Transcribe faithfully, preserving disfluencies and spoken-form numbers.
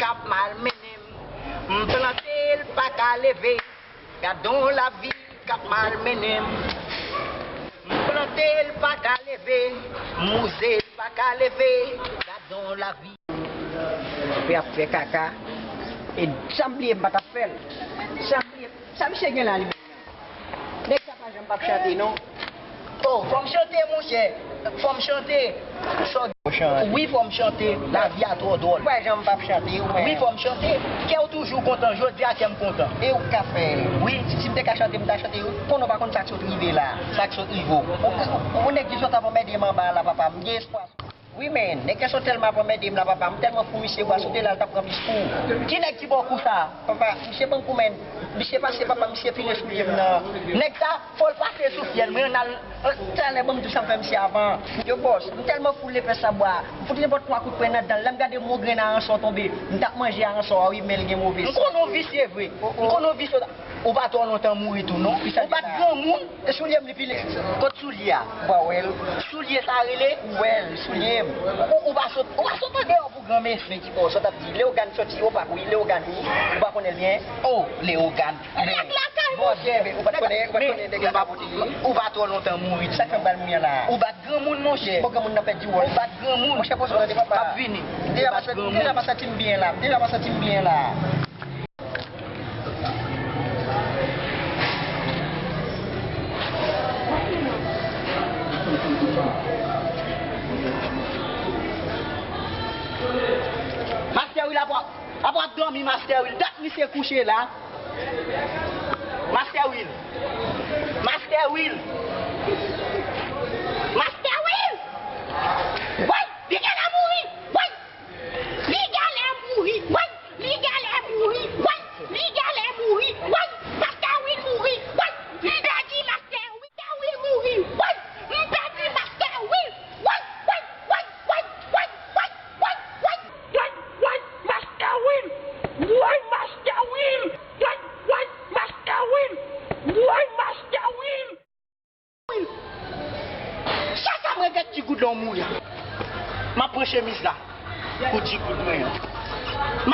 k ap malmennen m. M plante l pa ka leve. Gadon lavi k ap malmennen m. M plante l pa ka leve. M wouze l pa ka leve. Gadon lavi. Epi ap fè kaka. E sa m bliye m pa t ap fè l. Sa m bliye. Sa misye gen la li menm? Nèg sa pa janm p ap chante non. Oh, fò m chante, monchè. Fò m chante. Wi, fò m chante. Lavi a twò dwòl. Ou pa janm p ap chante, ou wè. Wi, fò m chante. Kè w toujou kontan. Jodi a, kè m kontan. E ou ka fè. Wi. Si m te ka chante, m ta chante. Konnen w pa konn sa k sot rive la. Sa k sot rive w. Ou, ou, ou nèg ki sot ap anmède m anba la, papa. M gen espwa. Wi, men, nèg sa tèlman ap anmède m la, papa. M tèlman fou, misye bwa sote la, l t ap pran plis kou. Ki nèg ki ba w kou sa? Papa, misye ban m kou, men. Misye pase, papa, misye file soulye m nan. Nèg sa, fò l pase sou fyèl mwen, n al, talè ban m di w sa m fè misye avan. Yo, bòs, m tèlman fou, lepè sa bwa. M fout nenpòt twa kout pwen nan dan l. Lè m gade mo grenn aransò tonbe, m t ap manje aransò a, wi, men l gen move san. M konnen w visye vre. M konnen w visye. Ou pa twò lontan mouri tou, non. Ou bat granmoun. E soulye m li pile. Kot soulye a? Ou pa wè l? Soulye sa rele? Ou wè l, soulye m. Ou, ou pa sot, ou pa sot andeyò pou granmesi. Men ki bò, sa w t ap di? Leyogàn soti opak, wi, Leyogàn, wi. Ou pa konnen l byen? Oh, Leyogàn. Nèg lakay, monchè. Ou pa t konnen, ou pa t konnen nèg la pa pote li? Ou pa twò lontan mouri tou. Sa k fè m pral mouri an la? Ou bat granmoun, monchè. Bon, granmoun nan pèdi wòl. Ou bat granmoun. Monchè, pòz ou tande papa. M ap vini. M deja pa santi m byen la. M deja pa santi m byen la. Master Will ap, ap, ap dòmi, Master Will. Dat misye kouche la. Master Will. Master Will. Master Will. Woy, li genlè mouri. Woy. Li genlè mouri. Woy. Li genlè mouri. Woy. Li genlè mouri. Woy. Master Will mouri. Woy. M pèdi Master Will. Master Will mouri. Woy. M pèdi Master Will. Woy, woy, woy, woy, woy, woy, woy, woy, woy, woy, Master Will. Woy, Master Will. Woy, woy, Master Will. Woy, Master Will. Chak a m regrèt ti goud lan w mouri a. M ap pran chemiz la pou ti goud mwen an. M